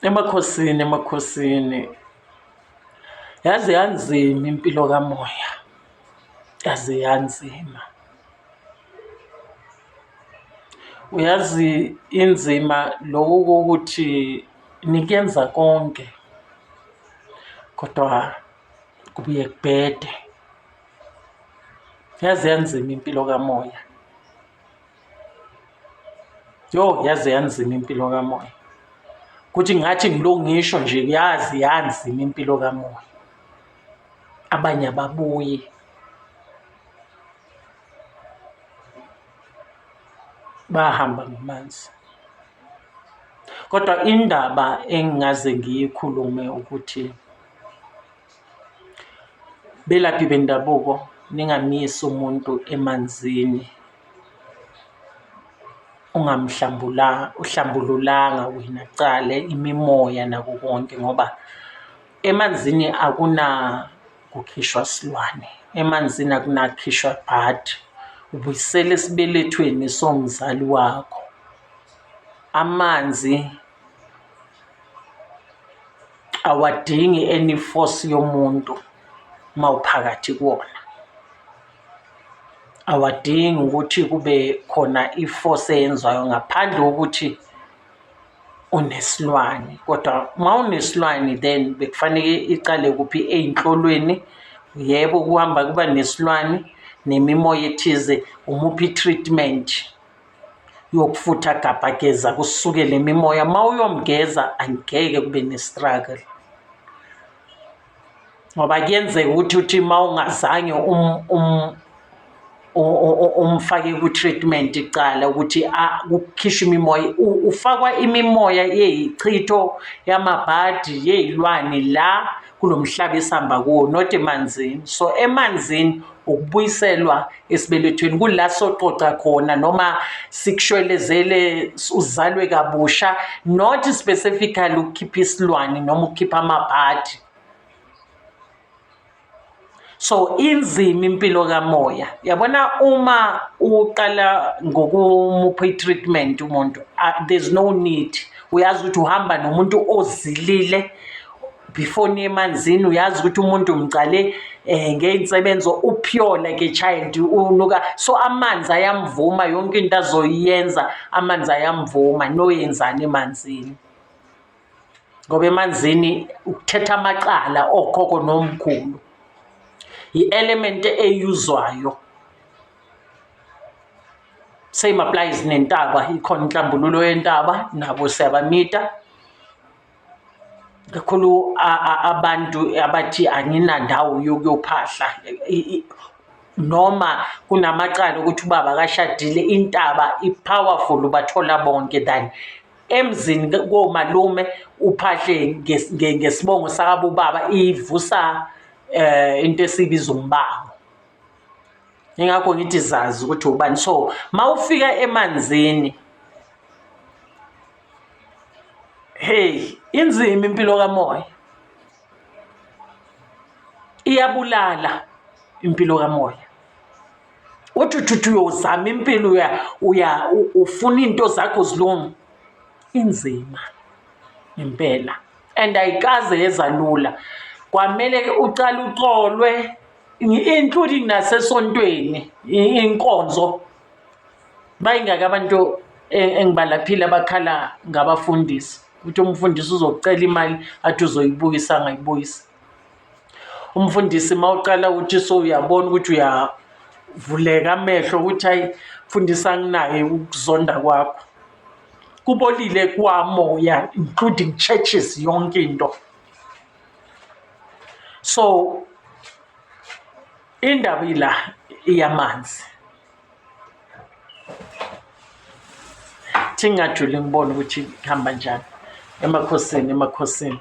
Emakhosini, emakhosini. Yaze yanzima impilo kamoya, yaze yanzima. Uyazi inzima loku kokuthi nikuyenza konke kodwa kubuye kubhede. Yaze yanzima impilo kamoya. Yo, yaze yanzima impilo kamoya. Kuthi ngathi ngilokhu ngisho nje yazi yanzima impilo kamoya. Abanye ababuyi. Bahamba ngamanzi. Kodwa indaba engingaze ngiyikhulume ukuthi belaphi bendabuko ningamyisi umuntu emanzini ungamhlambululanga wena kucale imimoya nako konke ngoba emanzini akunakukhishwa silwane, emanzini akunakukhishwa bhadi, ubuyisela esibelethweni somzali wakho. Amanzi awadingi any force yomuntu uma uphakathi kuwona. Awadingi ukuthi kube khona i-force eyenziwayo ngaphandle kokuthi unesilwane, kodwa uma unesilwane then bekufaneke icale kuphi ey'nhlolweni. Yebo, kuhamba kuba nesilwane nemimoya ethize, umupha i-treatment yokufutha gabhageza kusuke le mimoya. Uma uyomgeza angeke kube ne-struggle. Ngoba kuyenzeka ukuthi uthi uma ungazange umfake ku-treatment kucala ukuthi kukhishwe imimoya, ufakwa imimoya yeyichitho yamabhadi, yey'lwane la kulo mhlaba esihamba kuwo, not emanzini. So emanzini ukubuyiselwa esibelethweni kula soxoxa khona noma sikushwelezele uzalwe kabusha, not specifically ukukhipha isilwane noma ukukhipha amabhadi. So inzima impilo kamoya. Yabona uma uqala ngokumupha i-treatment umuntu, there's no need. Uyazi ukuthi uhamba nomuntu ozilile before niye emanzini, uyazi ukuthi umuntu umcale ngey'nsebenzo u-pure like a child unuka. So amanzi ayamvuma, yonke into azoyenza amanzi ayamvuma, noyenzani emanzini. Ngoba emanzini ukuthetha amacala okhokho nomkhulu. I-element eyuzwayo. Same applies nentaba, ikhona inhlambululo yentaba, nabo siyabamita. Kakhulu abantu abathi anginandawo yokuyophahla noma kunamacala okuthi ubaba akashadile, intaba i-powerful ubathola bonke than emzini komalume uphahle ngesibongo sakabobaba, ivusa into esiyibiza umbango. Yingakho ngithi zazi ukuthi ubani. So mawufika emanzini, hey, inzima impilo kamoya. Iyabulala impilo kamoya. Uthi uthi uthi uyozama impilo uya ufuna into zakho zilunge. Inzima impela and ayikaze yeza lula. Kwamele ucale uxolwe including nasesontweni inkonzo. Bayingaki abantu engibalaphile abakhala ngabafundisi ukuthi umfundisi uzokucela imali athi uzoyibuyisa angayibuyisi. Umfundisi uma uqala ukuthi sowuyabona ukuthi uyavuleka amehlo ukuthi hayi mfundisi anginaye ukuzonda kwakho. Kubolile kwamoya including churches yonke into. So indaba ila iyamanzi. Thi ngingajuli ngibone ukuthi kuhamba njani emakhosini, emakhosini.